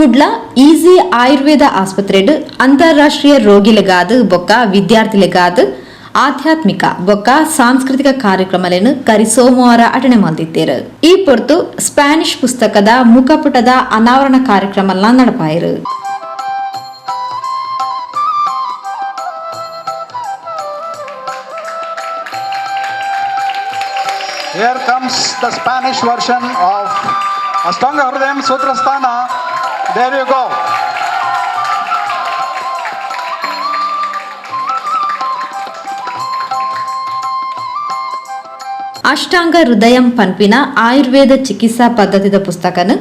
Kudla easy Ayurveda ಆಸ್ಪತ್ರೆಡ್ ಅಂತಾರಾಷ್ಟ್ರೀಯ ರೋಗಿಲೆಗಾದ್ ಬೊಕ್ಕ ವಿದ್ಯಾರ್ಥಿಲೆಗಾದ್ ಆಧ್ಯಾತ್ಮಿಕ ಬೊಕ್ಕ ಸಾಂಸ್ಕೃತಿಕ ಕಾರ್ಯಕ್ರಮಲೆನ್ ಕರಿ ಸೋಮವಾರ ಅಟನೆ ಮಲ್ದಿತ್ತೇರು. ಈ ಪೊರ್ತು ಸ್ಪ್ಯಾನಿಷ್ ಪುಸ್ತಕದ ಮುಖಪುಟದ ಅನಾವರಣ ಕಾರ್ಯಕ್ರಮ ನಡಪಾಯರು. Here comes the Spanish version of Ashtanga Hridayam Sutrasthana. There you go. ಅಷ್ಟಾಂಗ ಹೃದಯಂ ಪನ್ಪಿನ ಆಯುರ್ವೇದ ಚಿಕಿತ್ಸಾ ಪದ್ಧತಿದ ಪುಸ್ತಕನ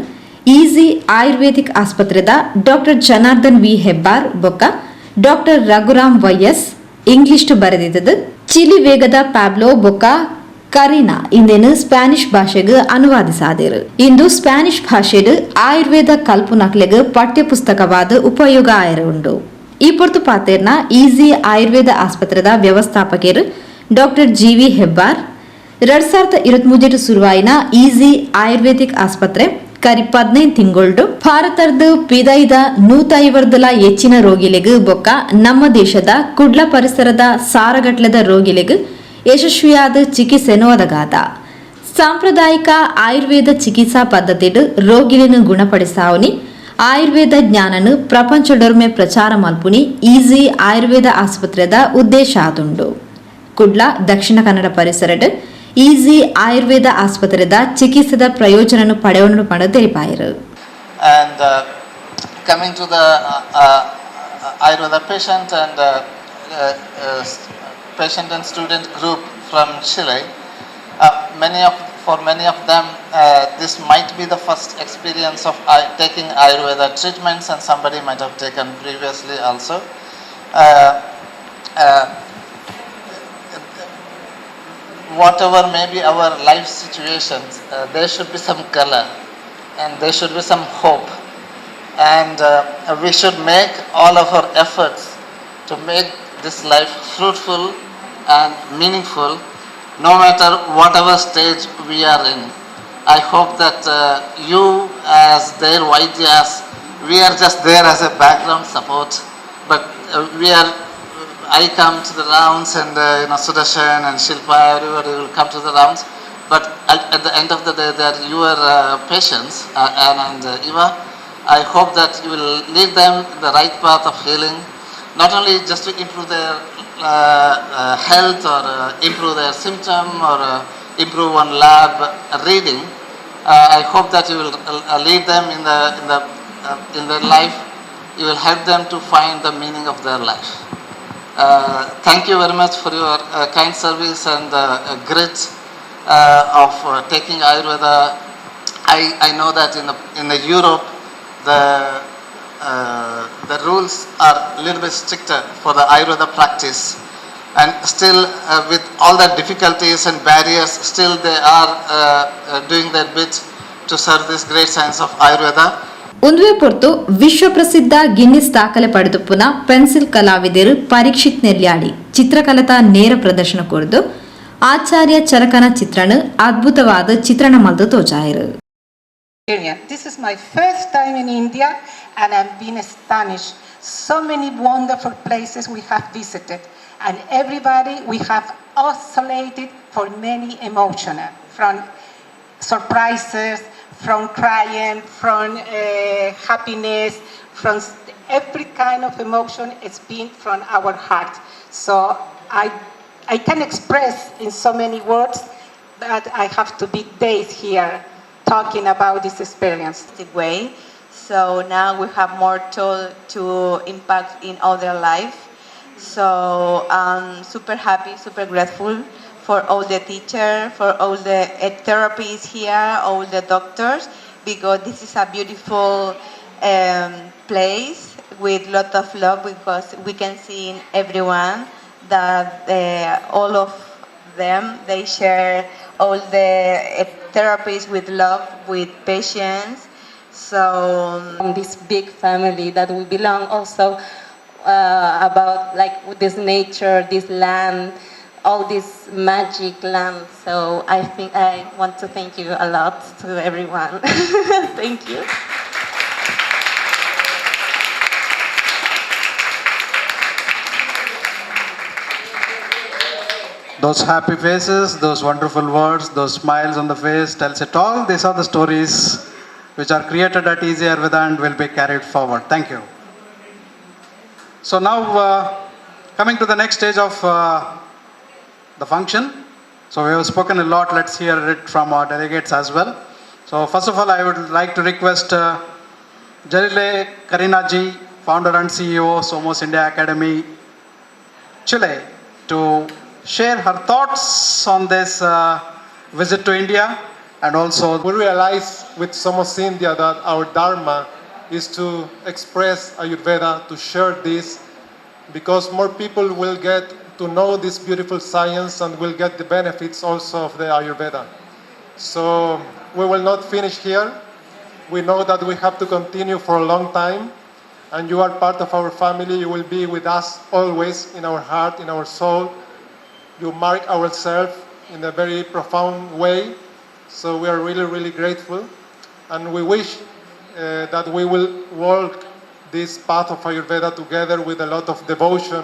ಈಸಿ ಆಯುರ್ವೇದಿಕ್ ಆಸ್ಪತ್ರೆದ ಡಾಕ್ಟರ್ ಜನಾರ್ದನ್ ವಿ ಹೆಬ್ಬಾರ್ ಬೊಕ್ಕ ಡಾಕ್ಟರ್ ರಘುರಾಮ್ ವೈಎಸ್ ಇಂಗ್ಲಿಷ್ ಬರೆದಿದ್ದದು. ಚಿಲಿ ವೇಗದ ಪ್ಯಾಬ್ಲೋ ಬೊಕ್ಕ ಕರೀನಾ ಇಂದೇನು ಸ್ಪ್ಯಾನಿಷ್ ಭಾಷೆಗೆ ಅನುವಾದಿಸಾದಿರು. ಇಂದು ಸ್ಪ್ಯಾನಿಷ್ ಭಾಷೆಡ್ ಆಯುರ್ವೇದ ಕಲ್ಪುನಕ್ಲೆಗ್ ಪಠ್ಯ ಪುಸ್ತಕವಾದ ಉಪಯೋಗ ಆಯರ ಉಂಡು. ಈ ಪೊರ್ತು ಪಾತೆರ್ನ ಈಸಿ ಆಯುರ್ವೇದ ಆಸ್ಪತ್ರೆದ ವ್ಯವಸ್ಥಾಪಕರು ಡಾಕ್ಟರ್ ಜಿವಿ ಹೆಬ್ಬಾರ್, 2023ರ ಶುರುವಾಯಿನ ಈಸಿ ಆಯುರ್ವೇದಿಕ್ ಆಸ್ಪತ್ರೆ ಕರಿ 15 ತಿಂಗೊಳ್ಡು ಭಾರತದ ಪಿದೈದ 150ಲ ಹೆಚ್ಚಿನ ರೋಗಿಲೆಗ್ ಬೊಕ್ಕ ನಮ್ಮ ದೇಶದ ಕುಡ್ಲ ಪರಿಸರದ ಸಾರಗಟ್ಲೆದ ರೋಗಿಲೆಗ್ ಯಶಸ್ವಿಯಾದ ಚಿಕಿತ್ಸೆನು ಒದಗಾದ. ಸಾಂಪ್ರದಾಯಿಕ ಆಯುರ್ವೇದ ಚಿಕಿತ್ಸಾ ಪದ್ಧತಿಡ್ ರೋಗಿలను ಗುಣಪಡಿಸಾವನಿ, ಆಯುರ್ವೇದ ಜ್ಞಾನನು ಪ್ರಪಂಚಡೊರ್ಮೆ ಪ್ರಚಾರ ಮಲ್ಪುನಿ ಈಸಿ ಆಯುರ್ವೇದ ಆಸ್ಪತ್ರೆದ ಉದ್ದೇಶ ಆದುಂಡು. ಕುಡ್ಲ, ದಕ್ಷಿಣ ಕನ್ನಡ ಪರಿಸರಡ್ ಈಸಿ ಆಯುರ್ವೇದ ಆಸ್ಪತ್ರೆದ ಚಿಕಿತ್ಸೆದ ಪ್ರಯೋಜನ ಪಡೆಯೊಂಡು ಪಂಡ ತೆರಿಪಾಯರು. And coming to the Ayurveda patient and patient and student group from Chile, many of for many of them this might be the first experience of taking Ayurveda treatments, and somebody might have taken previously also. Whatever may be our life situations, there should be some color and there should be some hope. And we should make all of our efforts to make this life fruitful and meaningful, no matter whatever stage we are in. I hope that you, as their Vaidyas, we are just there as a background support, but we are I come to the rounds and Sudarshan and Shilpa, everybody will come to the rounds. But at the end of the day, they are your patients, Anna and Eva. I hope that you will lead them the right path of healing, not only just to improve their health or improve their symptom or improve one lab reading. I hope that you will lead them in their life. You will help them to find the meaning of their life. Thank you very much for your kind service and grit of taking Ayurveda. I know that in the Europe, the rules are a little bit stricter for the Ayurveda practice. And still, with all the difficulties and barriers, still they are doing their bit to serve this great science of Ayurveda. ಉಂದುವೆ ಪೊರ್ತು ವಿಶ್ವ ಪ್ರಸಿದ್ಧ Guinness ದಾಖಲೆ ಪಡೆದುಪ್ಪುನ pencil ಕಲಾವಿದರು ಪರೀಕ್ಷಿತ್ ನೆಲ್ಯಾಡಿ ಚಿತ್ರಕಲತ ನೇರ ಪ್ರದರ್ಶನ ಕೊರ್ದು ಆಚಾರ್ಯ ಚರಕನ ಚಿತ್ರಣ ಅದ್ಭುತವಾದ ಚಿತ್ರಣ ಮಲ್ದು ತೋಜಾಯರು. This is my first time in India and I've been astonished. So many wonderful places we have visited and everybody we have oscillated for many emotions, from surprises, from crying, from happiness, from every kind of emotion. It's been from our heart. So I can express in so many words, but I have to be days here talking about this experience. Way. So now we have more tool to impact in other life. So I'm super happy, super grateful for all the teacher, for all the therapists here, all the doctors, because this is a beautiful place with lot of love, because we can see in everyone that all of them, they share all the therapies with love, with patience. So from this big family that we belong also about, like, this nature, this land, all this magic land. So I think I want to thank you a lot to everyone. Thank you. Those happy faces, those wonderful words, those smiles on the face tells it all. These are the stories which are created at Easy Ayurveda and will be carried forward. Thank you. So now, coming to the next stage of the function. So we have spoken a lot. Let's hear it from our delegates as well. So first of all, I would like to request Jalile Karina ji, founder and CEO, Somos India Academy, Chile, to share her thoughts on this visit to India and also We realize with Somos India that our dharma is to express Ayurveda, to share this, because more people will get to know this beautiful science and will get the benefits also of the Ayurveda. So we will not finish here. We know that we have to continue for a long time, and you are part of our family. You will be with us always in our heart, in our soul. You mark ourselves in a very profound way. So we are really, really grateful. And we wish that we will walk this path of Ayurveda together with a lot of devotion.